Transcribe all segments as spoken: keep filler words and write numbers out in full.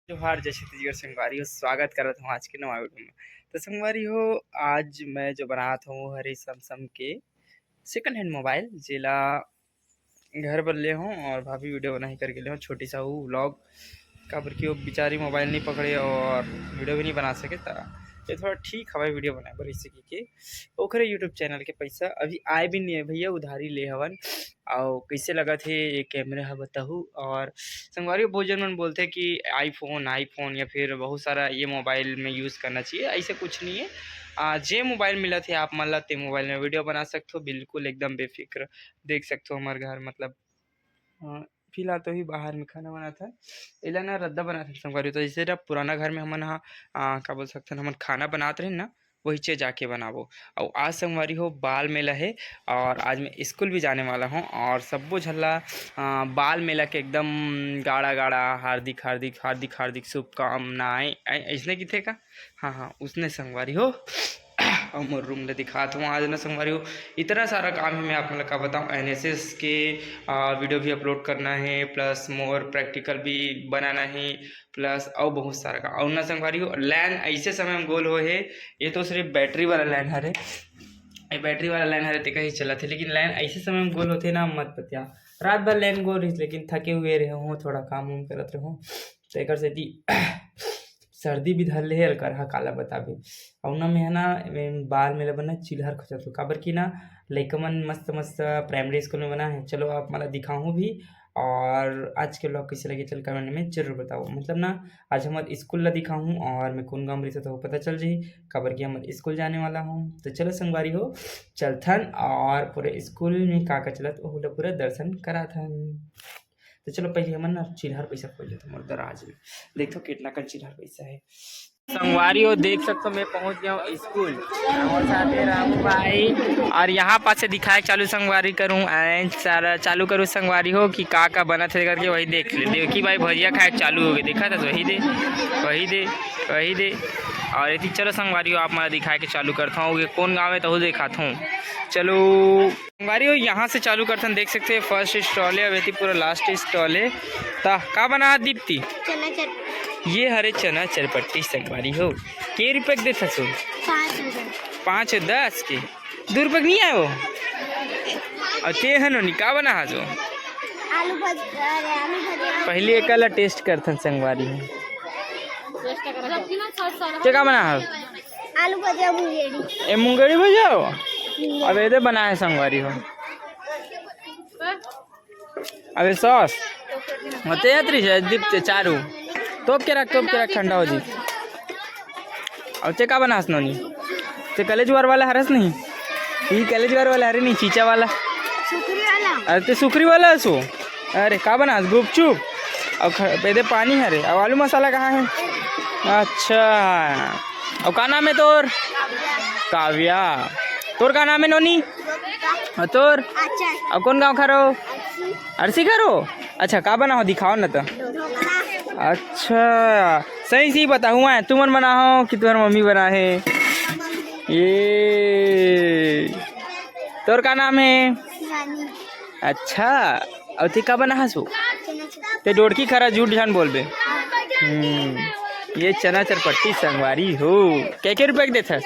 जोहार, जय छत्तीसगढ़ संगवारी हो, स्वागत करत हूँ आज के नवा वीडियो में। तो संगवारी हो, आज मैं जो बनात हूँ वो हरे Samsung के second hand mobile, जेला घर बर ले हूँ और भाभी वीडियो बनाही करके ले हूँ, छोटी सा वो व्लॉग, काबर कि वो बेचारी मोबाइल नहीं पकड़े और वीडियो भी नहीं बना सके, त ये थोड़ा ठीक हवय वीडियो बनाए बर, इसे की के ओखरे YouTube चैनल के पैसा अभी आए भी नहीं है भैया, उधारी ले हवन। और कैसे लगत हे ये कैमरा ह बताहू। और संगवारी हो, बहुत जन मन बोलथे कि iPhone, iPhone या फिर बहुत सारा ये मोबाइल में यूज़ करना चाहिए, ऐसे कुछ नहीं है। आ, जे मोबाइल मिलत हे आप मन ला, ते मोबाइल में वीडियो बना सकथो, बिल्कुल एकदम बेफिक्र देख सकथो हमर घर, मतलब, अ, फिलहाल तो ही बाहर में खाना बनात हन। एला ना रद्दा बनात हन संगवारी हो। तो जैसे ना पुराना घर में हमन हा, आ, का बोल सकथन, हमन खाना बनात रहिन ना, वही चीज जाके बनाबो। अउ आज संगवारी हो बाल मेला है और आज मैं स्कूल भी जाने वाला हूँ और सब्बो झल्ला, आ, बाल मेला के एकदम गाड़ा गाड़ा हार्दिक, हार्दिक, हार्दिक, हार्दिक शुभकामनाएं। ऐ-, ऐसने किथे का? हाँ, हाँ, उसने संगवारी हो। अउ मोर रूम ले दिखात हूँ। आज ना संगवारी हो, इतना सारा काम है, मैं आप मन ला का बताऊँ। एनएसएस के, आ, वीडियो भी अपलोड करना है, प्लस मोर प्रैक्टिकल भी बनाना है, प्लस अउ बहुत सारा काम। अउ ना संगवारी हो, लैन ऐसे समय में गोल होए हे, ये तो सिर्फ बैटरी वाला लैन हरे, ये बैटरी वाला लैन हरे, तेका ही चलत हे, लेकिन लैन ऐसे समय में गोल होथे ना, मत पतिया। रात भर लैन गोल रहिस, लेकिन थके हुए रहे हूँ, थोड़ा काम वाम करत रहूँ, तो एकर सेती सर्दी भी धर ले हे, अलकरहा काला बताबे। अउ ना मैं ह ना, मैं बाल मेला बर ना चिल्हर खोजत हूँ, काबर कि ना लइका मन मस्त मस्त प्राइमरी स्कूल में बना है। चलो आप मन ला दिखाहूँ भी, और आज के व्लॉग कैसे लगे चल कमेंट में जरूर बताओ। मतलब ना आज हमर स्कूल ला दिखाहूँ और मैं कौन गाँव में रहिथों तो वो पता चल जाही, काबर कि हमर स्कूल जाने वाला हूँ। तो चलो संगवारी हो, चलथन और पूरे स्कूल में का का चलत ओहू ला पूरा दर्शन कराथन। तो चलो पहले हमन ना चिल्हर पैसा खोज लेथन मोर दराज में, देखथों कितना कन चिल्हर पैसा है। संगवारी हो देख सकथो मैं पहुंच गया हूँ स्कूल, और साथे रामू भाई, और यहाँ पासे दिखाए चालू संगवारी करूँ, ऐं सारा चालू करूँ संगवारी हो कि का का बनत हे करके, वही देख ले। देखी भाई भजिया खाए चालू हो गए, देखा था वही दे, वही दे, वही दे। और एती चलो संगवारी हो आप मन ला दिखाए के चालू करता हूँ, ये कौन गाँव है तहू दिखाता हूँ। चलो संगवारी हो, यहाँ से चालू करथन, देख सकते हैं फर्स्ट स्टॉल है, अब एती पूरा लास्ट स्टॉल है। ता का बना दीप्ति? चना चटपटी। ये हरे चना चरपट्टी संगवारी हो, के रुपये के देथस वो? पाँच रुपये। पाँच अउ दस के, दू रुपये के नहीं आए वो। अउ ते हनो नी का बना हस वो? आलू भज-, अरे, आलू भजिया। पहले एकर ला टेस्ट करथन संगवारी हो। ते का बना हस? आलू भजिया मुंगेड़ी। ए मुंगेड़ी भजिया हो? अब एदे बना है संगवारी हो। अबे सॉस। हाँ, ते अतरी से दीप ते चारू। तोप के रख, तोप के रख, ठंडा हो जी। अब ते का बनास नोनी? ते कॉलेज वार वाला हरस नहीं? ई कॉलेज वार वाला हरे नहीं, चीचा वाला। सुखरी वाला। अरे ते सुखरी वाला हसो। अरे का बनास? गुपचुप। और ख-, एदे पानी हरे। और आलू मसाला कहाँ है? अच्छा। और का नाम है तोर? काव्या। तोर का नाम है नोनी? और तोर? अच्छा। और कौन गाँव खरो? अरसी खरो? अच्छा, का बना हो, दिखाओ ना तो। ढोकला। अच्छा, सही सही बताहूँ मैं, तुमन बना हो कि तुम्हार मम्मी बना है? ये तोर का नाम है? शिवानी। अच्छा, अउ ते का बना हसो? चना चटपटी। ते डोड़की खरा, झूठ झन बोलबे। हम्म, ये चना चरपट्टी संगवारी हो, के के रुपया के देथस?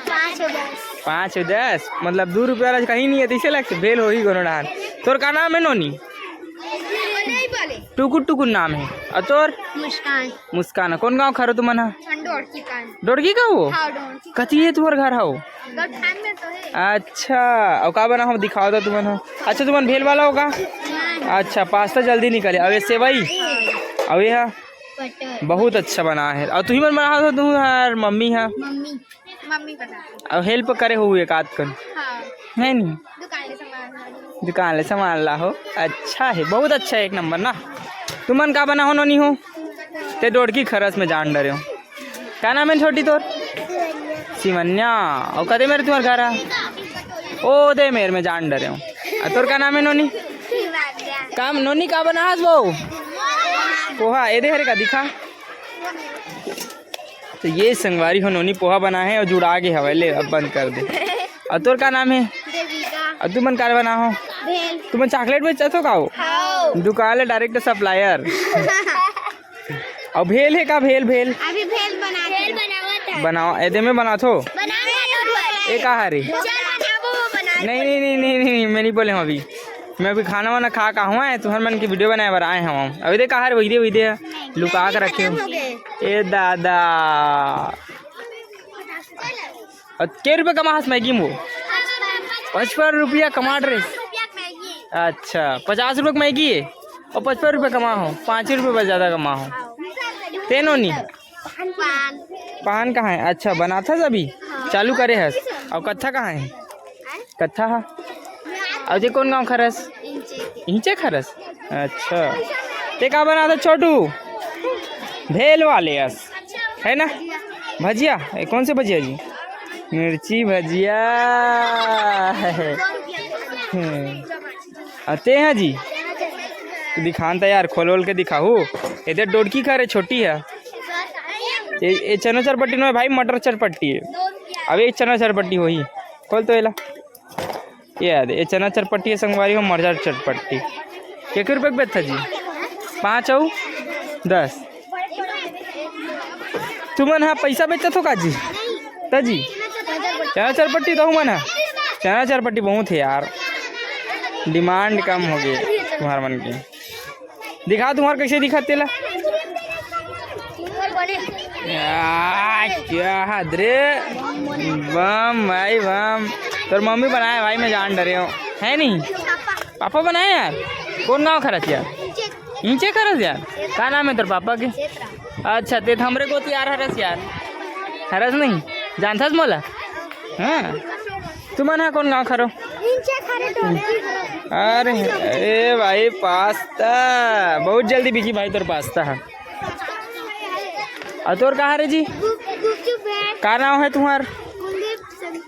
पाँच अउ दस। पाँच अउ दस, मतलब दू रुपया वाला कहीं नहीं है, तैसे लगते भेल होही कोनो डाहर। तोर का नाम है नोनी? टुकुर टुकुर नाम है। और तोर? मुस्कान। मुस्कान। कौन गाँव खरो तुमन हा? डोड़की का। डोड़की का हो? हाँ, डोड़की। कति है तुम्हार घर हो? गठान में तो है। अच्छा, और का बना हो, दिखाओ तो तुमन हो। अच्छा, तुमन भेल वाला होगा? हाँ। अच्छा, पास्ता जल्दी निकले। अब ये सेवई? अब ये हा? बटर। बहुत अच्छा बना है। और तुही मन बना हो, तुम यार, मम्मी हा? मम्मी, मम्मी बना। और हेल्प करे हो एक आध कन? हाँ। है नहीं? दुकान ले सामान ला। दुकान ले सामान ला हो। अच्छा है, बहुत अच्छा है, एक नंबर ना। तुमन का बना हो नोनी हो? ते डोड़की खरस में जान डरे हो। का नाम है छोटी तोर? सिवन्या। और कदे मेर तुम्हार घर है? ओ दे मेर में जान डरे हो। आ तोर का नाम है नोनी? काम नोनी का बना हस वो? पोहा, ए दे हरे का दिखा। तो ये संगवारी हो नोनी पोहा बना है और जुड़ा गे हवय, ले अब बंद कर दे। और तोर का नाम है? देविका। और तुमन का बना हो? भेल। तुमन चॉकलेट बेचत हो का हो? हाँ। दुकान ले डायरेक्ट सप्लायर। अउ भेल हे का? भेल, भेल। अभी भेल बना भेल बनावत है। बनाओ, एदे में बनाथो। बनावे और ए का हरे? चल बनाबो, बना। नहीं, नहीं, नहीं, नहीं, नहीं, नहीं, मैं नहीं बोले हूँ अभी। मैं अभी खाना वाना खा का हुआ है, तुम्हार मन की वीडियो बनाए बर आए हूँ। अभी दे का हरे, वही दे, वही दे। लुका के रखे हो। हो गए। ए दादा। अउ के रुपया कमा हस मैगी में वो? पचपन रुपया कमा रहे। अच्छा, पचास रुपया के मैगी है और पचपन रुपया कमा हो, पाँच रुपया बस ज़्यादा कमा हो। ते नोनी? पान। पान कहाँ है? अच्छा, बनाथस अभी? चालू करे हस? अउ कत्था कहाँ है? कत्था हा? अउ जे कौन गाँव खरस? इंचे खरस? अच्छा। ते का बनाथस छोटू? भेल वाले अस, है ना? भजिया? ए, कौन से भजिया जी? मिर्ची भजिया। हम्म। अउ ते हा जी? दिखान त यार, खोल-वोल के दिखाहू। एदे डोडकी खा रे, छोटी है। ए, ए चना चरपट्टी नोहे भाई, मटर चरपट्टी है। अबे चना चरपट्टी होही। खोल तो एला। ये यार, ये चना चरपट्टी है संगवारी हो, मटर चरपट्टी। के के रुपये के बेचथा जी? पाँच अउ दस। तुमन हा पैसा बेचत हो का जी? त जी? चना चरपट्टी दहू मन हा। चना चरपट्टी बहुत है यार, डिमांड कम हो गए तुम्हार मन के। दिखा तुम्हार कैसे दिखत तेला। आ, क्या हद रे। बम भाई बम। तोर मम्मी बनाए भाई, मैं जान डरे हूँ। है नहीं? पापा बनाए यार। कौन गाँव खरस यार? इंचे खरस यार। का नाम है तोर पापा के? अच्छा, ते त हमरे गोती यार हरस यार। हरस नहीं? जानथस मोला? हाँ। तुमन हा कौन गाँव खरो? इंचे खरे टोले। अरे, ए भाई, पास्ता बहुत जल्दी बिकी भाई, तोर पास्ता है। अउ तोर कहाँ रे जी? गुप-, गुपचुप है। का नाम है तुम्हार? कुलदीप सिंह।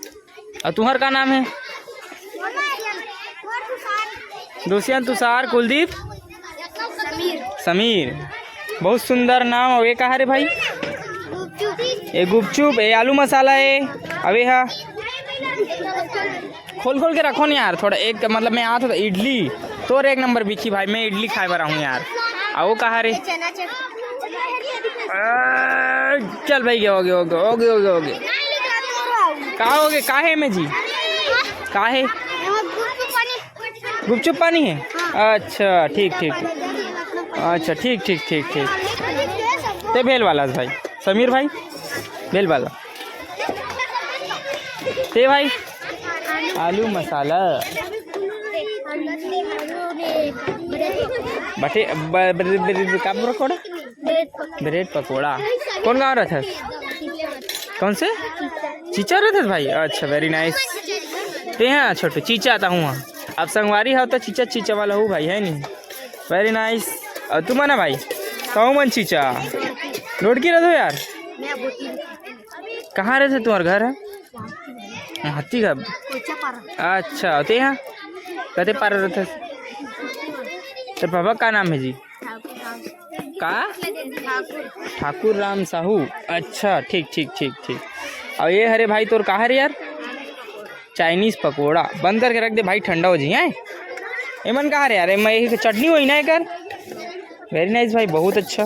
अउ तुम्हार का नाम है? दुष्यंत, तुषार, कुलदीप, समीर। समीर। बहुत सुंदर नाम। अउ ये कहाँ रे भाई? गुपचुप। ये गुपचुप, ये आलू मसाला है। अबे हाँ, खोल खोल के रखो ना यार, थोड़ा एक, मतलब, मैं आता तो इडली, तोर एक नंबर बिकी भाई, मैं इडली खाए बर आहूँ यार। अउ वो कहाँ रे? चना चट-, आ, चल भाई, हो गया, हो गया, हो गया, हो गया, हो गया। का हो गया? काहे में जी? काहे? गुपचुप पानी है? अच्छा, ठीक, ठीक। अच्छा, ठीक, ठीक, ठीक, ठीक। ते भेल वाला भाई, समीर भाई, भेल वाला। ते भाई, आलू मसाला। बटे, ब-, ब-, ब-, ब-, का बोला कोड़ा? ब्रेड पकौड़ा। कौन गाँव रहथस? कौन से? चीचा रहथस भाई? अच्छा, very nice। ते हाँ छोटू, चीचा आता हूँ। अब संगवारी हो तो चीचा, चीचा वाला हो भाई, है नहीं? Very nice। अउ तुमन ना भाई, तहु मन चीचा। रोड की रहथो यार? कहाँ रहथे तुम्हार घर है? हाथी का? अच्छा, ते हाँ? कते पारा रहथस? तोर पापा का नाम है जी? का? ठाकुर राम साहू। अच्छा, ठीक, ठीक, ठीक, ठीक। अउ ये हरे भाई, तोर का हरे यार? चाइनीज पकोड़ा। बंद करके रख दे भाई, ठंडा हो जाई, हैं? एमन का हरे यार? एमा एक चटनी होई ना एकर। Very nice भाई, बहुत अच्छा।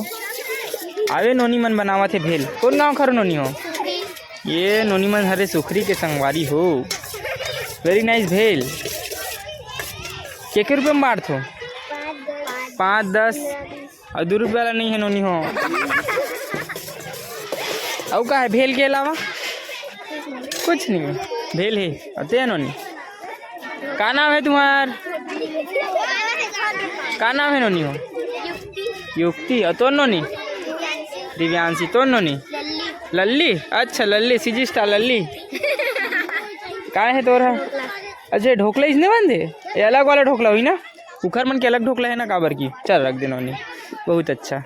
आवे नोनी मन बनावत हे भेल। कौन गाँव खरो नोनी हो? ये नोनी मन हरे सुखरी के संगवारी हो। Very nice भेल। के के रुपये में बांटथो? पाँच, दस। अउ दू रुपया वाला नहीं है नोनी हो। अउ का है भेल के अलावा? कुछ नहीं है। भेल है। अउ ते नोनी, का नाम है तुम्हार? का नाम है नोनी हो? युक्ति। अउ तोर नोनी? दिव्यांशी। तोर नोनी? लल्ली। अच्छा, लल्ली, CG star लल्ली। का है तोर हा? अच्छा, ढोकला इसने बंद है? ये अलग वाला ढोकला हुई ना? उखर मन के अलग ढोकला है ना, काबर की? चल, रख दे नोनी। बहुत अच्छा।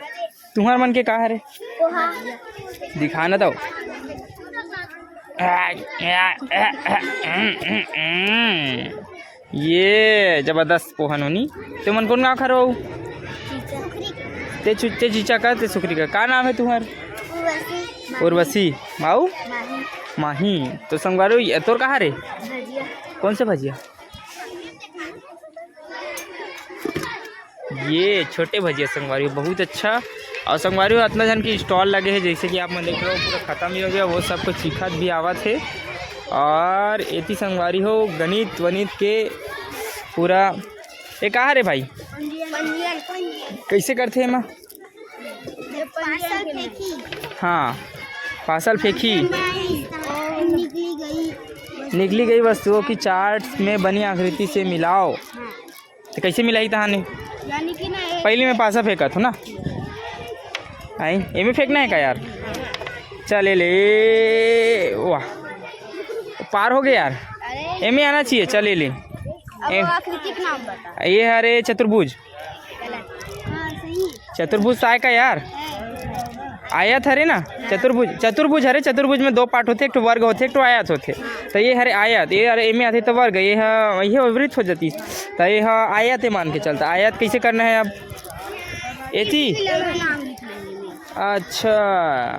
तुहर मन के का हरे? पोहा। दिखा ना तो। ये जबरदस्त पोहा नोनी। ते मन कौन गाँव खरो? ते छु-, ते चीचा का, ते सुखरी का। का नाम है तुम्हार? उर्वशी। उर्वशी। माऊ? माही। माही। तो संगवारी, ये तोर का हरे? भजिया। कौन से भजिया? ये छोटे भजिया संगवारी, बहुत अच्छा। अउ संगवारी हो, अतना झन के stall लगे हे, जइसे कि आप मन देख रहे हो, पूरा खतम भी हो गया, वो सब कुछ चिखत भी आवत हे। अउ एती संगवारी हो, गणित वणित के पूरा, ए, का हरे भाई? पंजीयन, पंजीयन। कइसे करथे एमा? ये पंजीयन के नाम। हाँ, पासल फेंकी। निकली गई। निकली गई वस्तुओं की chart में बनी आकृति से मिलाओ। हाँ। तो कइसे मिलाही तहां ने? यानी कि ना, एक पहली मैं पासा फेंकत हूँ ना। आई, एमे फेंकना है का यार? चल, ए ले, वाह, पार हो गया यार। अरे। एमे आना चाहिए, चल, ए ले। अब ए- वो आकृति के नाम बता। ये हरे चतुर्भुज। गलत। हाँ, सही है। चतुर्भुज तो आय का यार? है। आयत हरे ना? चतुर्भुज, चतुर्भुज हरे, चतुर्भुज में दो part होथे, एक ठो वर्ग होथे, एक ठो आयत होथे। तो ये हरे आयत, ये हरे एमे आथे तो वर्ग, ये ह, ये वृत्त हो जाती। तो ये ह आयत है मान के चलता। आयत कैसे करना है अब? एती? अच्छा।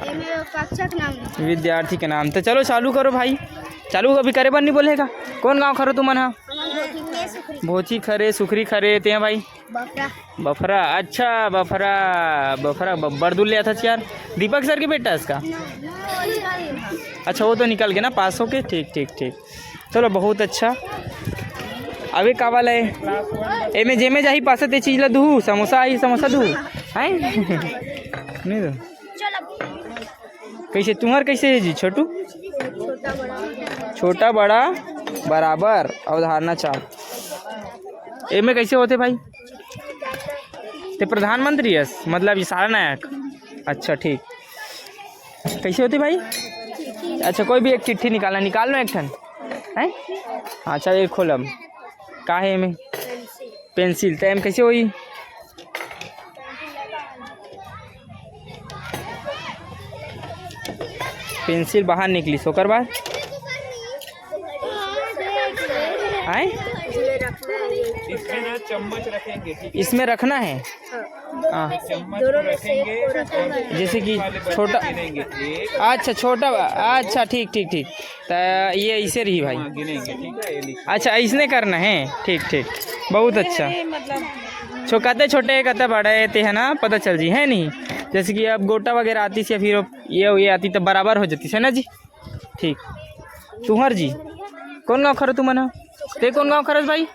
ये मेरे कक्षा के नाम लिखा। विद्यार्थी के नाम। तो चलो चालू करो भाई। चालू अभी करे बर नहीं बोलेगा। कौन गाँव खरो तुमन हा? भोची खरे, सुखरी खरे, ते हैं भाई? बफरा। बफरा, अच्छा, बफरा, बफरा बब्बर दूर ले आता यार। दीपक सर के बेटा इसका? अच्छा, वो तो निकल गया ना पास होके। ठीक, ठीक, ठीक। चलो, बहुत अच्छा। अबे का वाला है? एमे जेमे जाही पासा ते चीज ला दूहू, समोसा आई, समोसा दूहू। हैं? नहीं दो। कैसे, तुम्हार कैसे है जी छोटू? छोटा बड़ा बराबर, अवधारणा चार। एमे कैसे होते भाई? ते प्रधानमंत्री हस, मतलब इशारा नायक। अच्छा, ठीक। कैसे होती भाई? अच्छा, कोई भी एक चिट्ठी निकालना, निकाल लो एक ठन। हैं? अच्छा, ये खोलब। का है एमे? पेंसिल। तो एम कैसे होई? पेंसिल बाहर निकली, ओकर बाद? आए? इसमें ना चम्मच रखेंगे, ठीक है? इसमें रखना है। हाँ। दोनों में से एक को रखेंगे। जैसे कि छोटा, अच्छा, छोटा, अच्छा, ठीक, ठीक, ठीक। तो ये ऐसे रही भाई। हाँ, गिनेंगे, ठीक है, ये लिखो। अच्छा, इसने करना है, ठीक, ठीक, बहुत अच्छा। ये मतलब छो-, कते छोटे, कते बड़े, ते है ना, पता चल जी, है नहीं? जैसे कि अब गोटा वगैरह आती से, फिर ये, ये आती तो बराबर हो जाती है ना जी। ठीक, तुहर जी, कौन गाँव खरो तुमन ह? ते कौन गाँव खरस भाई?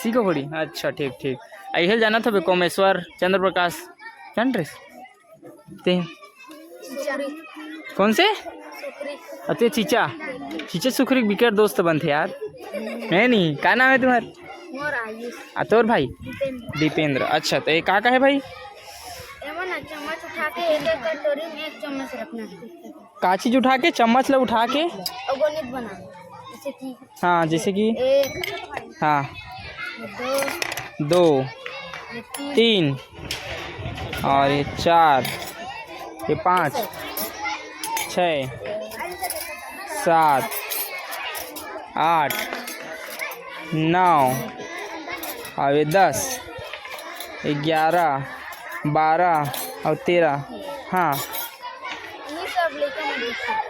सीकोखड़ी। अच्छा, ठीक, ठीक। अइहेल जानत हबे, कोमेश्वर, चंद्र प्रकाश, जान रे? ते कौन से? अते चीचा, चीचा सुखरी बिकट दोस्त बनथे यार, है नहीं? का नाम है तुम्हार? मोर आयुष। आ तोर भाई? दीपेंद्र। दीपेंद्र। अच्छा, तो ये का का है भाई? एमन ना चम्मच उठा के एक एक कटोरी में एक चम्मच रखना है। का चीज उठा के? चम्मच ला उठा के? और गणित बना, जैसे कि हाँ, जैसे कि? एक, हाँ। दो, दो, ये तीन, तीन, और ये चार, ये पाँच, छः, सात, आठ, नौ, और ये दस, ग्यारह, बारह और तेरह। हाँ। ये सब लेके मैं देखता हूँ।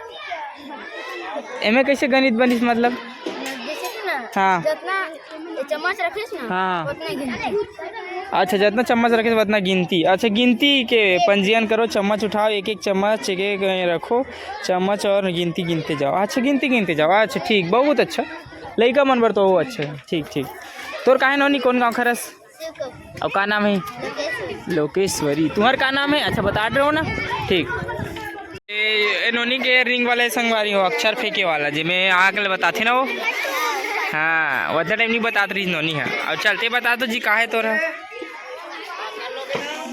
एमे कैसे गणित बनिस, मतलब? जैसे कि ना, हाँ। जितना चम्मच रखिस ना, हाँ। उतना गिनती। अच्छा, जितना चम्मच रखिस, उतना गिनती। अच्छा, गिनती के पंजीयन करो, चम्मच उठाओ, एक एक चम्मच, एक एक रखो, चम्मच और गिनती गिनते जाओ। अच्छा, गिनती गिनते जाओ। अच्छा, ठीक, बहुत अच्छा। लइका मन बर तो वो अच्छा है। ठीक, ठीक। तोर काहे नोनी, कौन गाँव खरस? अउ का नाम है? लोकेश्वरी। तुम्हार का नाम है? अच्छा, बता रहे हो ना। ठीक। ए, ए नोनी के रिंग वाला संगवारी हो, अक्षर फेंके वाला, जेमे आग ले बताथे ना वो। हाँ, वतना टाइम नहीं बतात रही नोनी है। अब चलते बता दो जी, का है तोरा?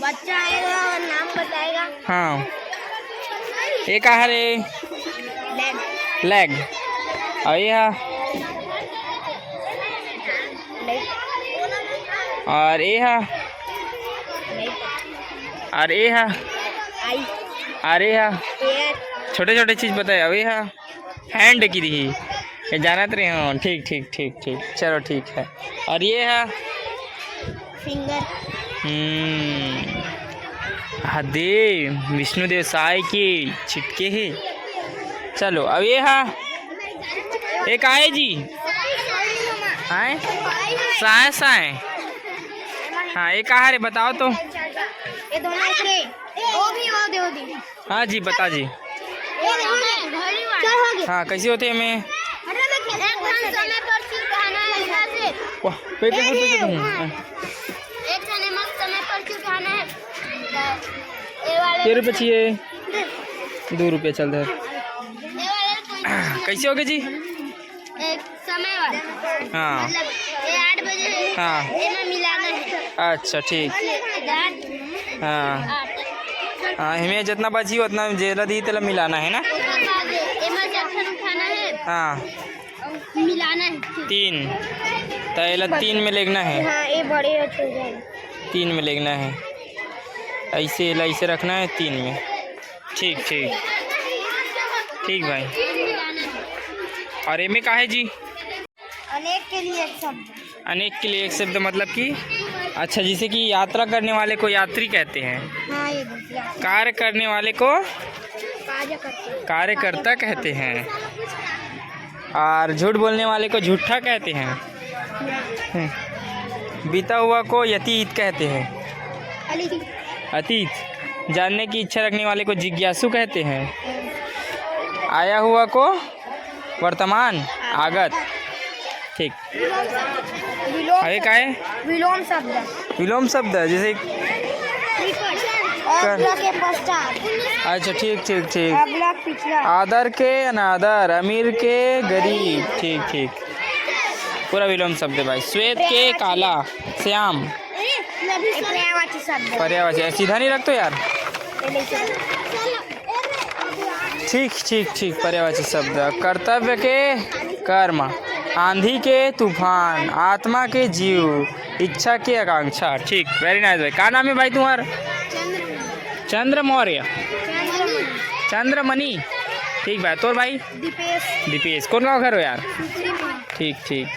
बच्चा आएगा और नाम बताएगा। हाँ। ये का है रे? लेग। लेग। और ये है? नहीं। और ये है? नहीं। और ये है? आई। और ये है? पैर। छोटे छोटे चीज बताए। अब ये है? हैंड की रही। ये जानत रहे हो। ठीक, ठीक, ठीक, ठीक। चलो, ठीक है। और ये है? फिंगर। हम्म। हदे, विष्णुदेव साय के छिटके हे। चलो, अब ये हा, ये का है जी? हैं? साय, साय। हाँ, ये का है रे, बताओ तो। ये दोनों के, वो भी, वो दे, वो दे। हाँ जी, बता जी। ये देखो ना, घड़ी वाला। चल, हो गया। हाँ, कैसे होथे एमे? एक घन समय पर चुप रहना है, ऐसा से। वाह, पे, पे, पे, पे, पे, हाँ। हाँ। एक घन समय पर चुप रहना है। ये वाले ये रुपये चाहिए। दो रुपये, चल धर। ये वाले कोई कैसे हो गए जी? एक समय वाला। हाँ। मतलब, ये आठ बजे है। हाँ। एमा मिलाना है। अच्छा, ठीक। ग्यारह। हाँ। आठ। हाँ, एमे जितना बची उतना जेला दी तेला मिलाना है ना? ओकर बाद एमा जखन उठाना है। हाँ। मिलाना है। तीन। तो एला तीन में लेगना है। हाँ, ये बड़े होते हैं। तीन में लेगना है। ऐसे एला ऐसे रखना है तीन में। ठीक, ठीक। ठीक भाई। और एमे का है जी? अनेक के लिए एक शब्द। अनेक के लिए एक शब्द मतलब कि, अच्छा, जैसे कि यात्रा करने वाले को यात्री कहते हैं। हाँ, ये बस यात्रा। कार्य करने वाले को कार्य करते हैं। कार्यकर्ता कहते हैं। और झूठ बोलने वाले को झूठा कहते हैं। हम्म। बीता हुआ को अतीत कहते हैं। अली। अतीत। जानने की इच्छा रखने वाले को जिज्ञासु कहते हैं। आया हुआ को वर्तमान, आगत। ठीक। विलोम शब्द। विलोम अरे, शब्द। का है? विलोम शब्द। विलोम शब्द, जैसे अगला के पश्चात। अच्छा, ठीक, ठीक, ठीक। अगला पिछला। आदर के अनादर, अमीर के गरीब। ठीक, ठीक। पूरा विलोम शब्द है भाई। श्वेत के काला, श्याम। ये पर्यायवाची शब्द। पर्यायवाची, सीधा नहीं रख तो यार। ये नहीं चलेगा। ठीक, ठीक, ठीक। पर्यायवाची शब्द, कर्तव्य के कर्म, आंधी के तूफान, आत्मा के जीव, इच्छा के आकांक्षा। ठीक, very nice भाई। का नाम है भाई तुम्हार? चंद्र मौर्य। चंद्रमणि। ठीक भाई, तोर भाई? दीपेश। दीपेश, कौन गाँव घर हो यार? ठीक, ठीक,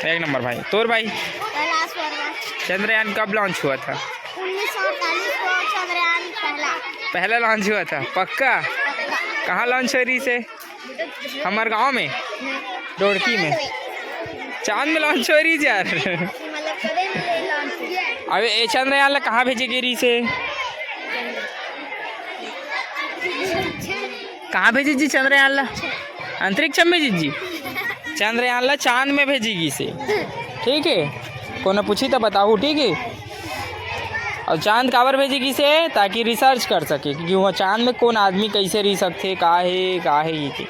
एक नंबर भाई। तोर भाई? कैलाश वर्मा। चंद्रयान कब लॉन्च हुआ था? उन्नीस सौ अड़तालीस को चंद्रयान पहला। पहला लॉन्च हुआ था, पक्का? पक्का। कहाँ लॉन्च हो रही से? हमारे गांव में, डोड़की में। चांद में लॉन्च हो रही यार। मतलब, कदे में लॉन्च हुआ? अबे, ये चंद्रयान ला कहाँ भेजे गे रही से? कहाँ भेजी जी चंद्रयान ला? अंतरिक्ष में भेजी जी। चंद्रयान ला चांद में भेजी गिस हे। ठीक है, कोनो पूछी तो बताहू, ठीक है। और चांद काबर भेजी गिस हे? ताकि रिसर्च कर सके कि वहाँ चांद में कौन आदमी कैसे रह सकथे, का है, का है, ये के।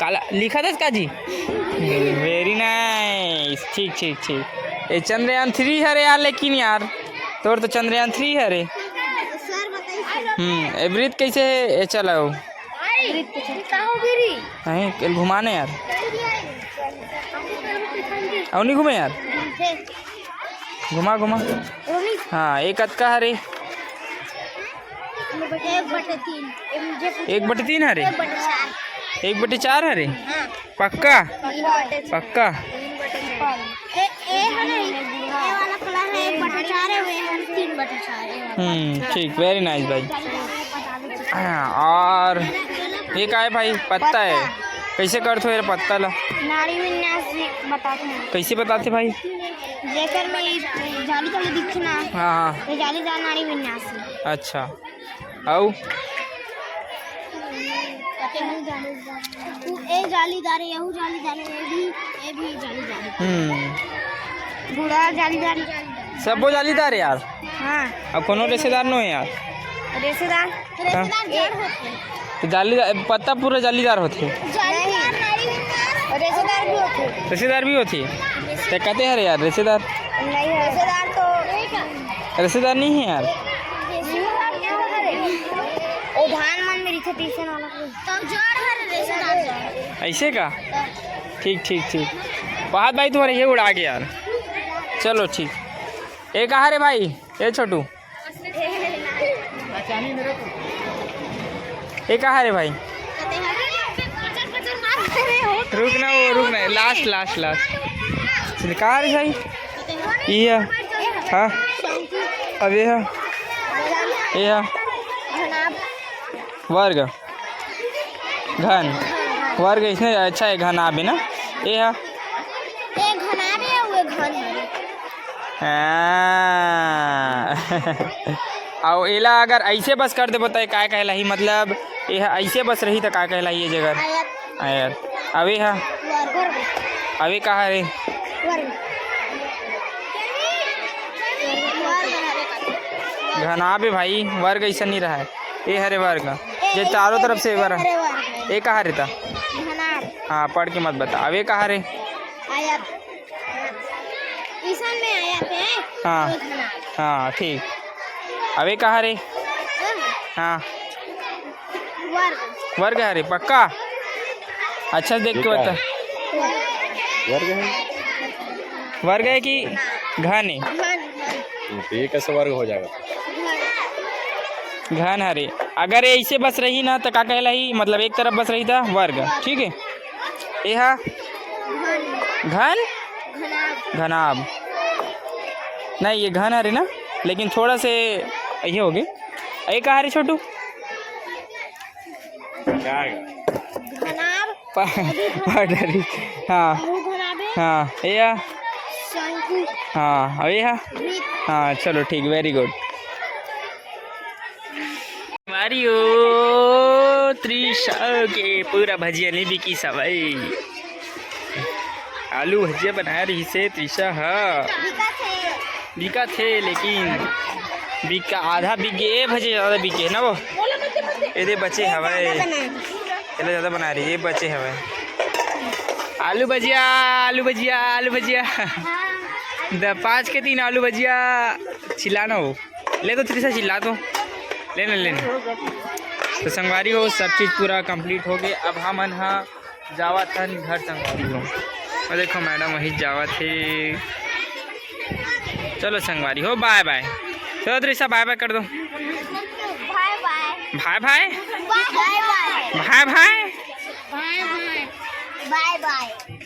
काला लिखा था इसका जी? Very nice। ठीक, ठीक, ठीक। ये चंद्रयान थ्री हरे यार, लेकिन यार, तोर तो चंद्रयान थ्री हरे। हम्म, एवरेज कैसे है? ये चलाओ। हैं, कल घुमाने यार। और नहीं घूमे यार? घुमा, घुमा। हाँ, एक अतका हरे। एक बटे तीन। एक बटे तीन हरे? एक बटे चार। एक बटे चार हरे? हाँ। पक्का? पक्का। पक्का? ए, ए है नहीं, ए वाला कलर है, एक बटे चार है, वो है तीन बटे चार, ये वाला। हम्म, ठीक, very nice भाई। हाँ, और ये का है भाई? पत्ता है। पत्ता। कैसे करथो ये पत्ता ला? नाड़ी विन्यास जी बताते हैं। कैसे बताते भाई? जेकर में ये जाली तले दिखथे ना, हाँ, हाँ। ये जालीदार नाड़ी विन्यास है। अच्छा, अउ? ये जालीदार है, यहू जालीदार है, ये भी, ये भी जालीदार है। हम्म। गुड़ा जालीदार है। सबो जालीदार है यार। हाँ। अब कोनो रेशेदार नो है यार। रेशेदार? हाँ। रेशेदार जड़ होथे। तो जाली, पत्ता पूरा जालीदार होथे। जालीदार नहीं। रेशेदार भी होथे। रेशेदार भी होथे? ते कते हरे यार रेशेदार? नहीं है। रेशेदार तो रेशेदार नहीं है यार। वो धान मन में रहिथे, टीसन वाला। तो जड़ हरे रेशेदार जड़। ऐसे का? ठीक, ठीक, ठीक। बहुत भाई तुम्हारे ये उड़ा गया यार। चलो ठीक। ए कहाँ रे भाई? ए छोटू। ए कहाँ रे भाई? रुक ना, वो रुक ना, लास्ट, लास्ट, लास्ट। चल, कहाँ रे भाई? ये है। हाँ। अब ये है। ये है। वर्ग। घन। वर्ग इसने अच्छा है, घन आबे ना। ये है। ये घन आबे, वो घन है। हाँ। अउ एला अगर ऐसे बस कर देबो त काय कहलाही? मतलब ये ह ऐसे बस रही त काय कहलाही ये जगह? आयत। आयत। अवे ह? वर्ग। अवे कहाँ रे? वर्ग। घनाभ ए भाई, वर्ग ऐसा नहीं रहा है। ये हरे वर्ग, जे चारों तरफ से वर्ग। हरे वर्ग। ये कहाँ रे त? घनाभ। हाँ, पढ़ के मत बता। अवे कहाँ रे? आयत। ईशान में आयत है। हाँ। वो घनाभ। हाँ, ठीक। अवे कहाँ रे? हाँ। वर्ग। वर्ग हरे, पक्का? अच्छा देख के बता। वर्ग है। वर्ग है कि घन है? घन, घन। तो ये कैसे वर्ग हो जाएगा? घन। घन हरे। अगर ये ऐसे बस रही ना, त का कहलाही? मतलब एक तरफ बस रही त वर्ग, ठीक है? ये हा? घन। घन? घनाभ। घनाभ। नहीं, ये घन हरे ना, लेकिन थोड़ा से ये हो गए। ये कहाँ रे छोटू? क्या है? घनाभ। प-, पटरी। हाँ। अहू घनाभ है। हाँ, ये या? शंकु। हाँ, अउ ये हा? वृत्त। हाँ, चलो ठीक, very good। मारियो, त्रिशा के पूरा भजिया नहीं बिकी सवई। आलू भजिया बनाए रहिसे त्रिशा ह। बिकत हे। बिकत हे, लेकिन बिका, आधा बिक गे, ए भजिया ज्यादा बिके हे ना वो। एदे बचे हवय। एला ज्यादा बना रही, ये बचे हवय। आलू भजिया, आलू भजिया, आलू भजिया। द-, पाँच के तीन आलू भजिया चिल्लाना हो। ले तो त्रिशा चिल्ला तो। ले ले, ले ले। तो संगवारी हो, सब चीज पूरा complete हो गए। अब हमन ह जावत हन घर संगवारी हो। और देखो मैडम वही जावत हे। चलो संगवारी हो, bye bye। चलो त्रिशा, bye bye कर दो। Bye bye। Bye bye। Bye bye। Bye bye। Bye bye। Bye bye।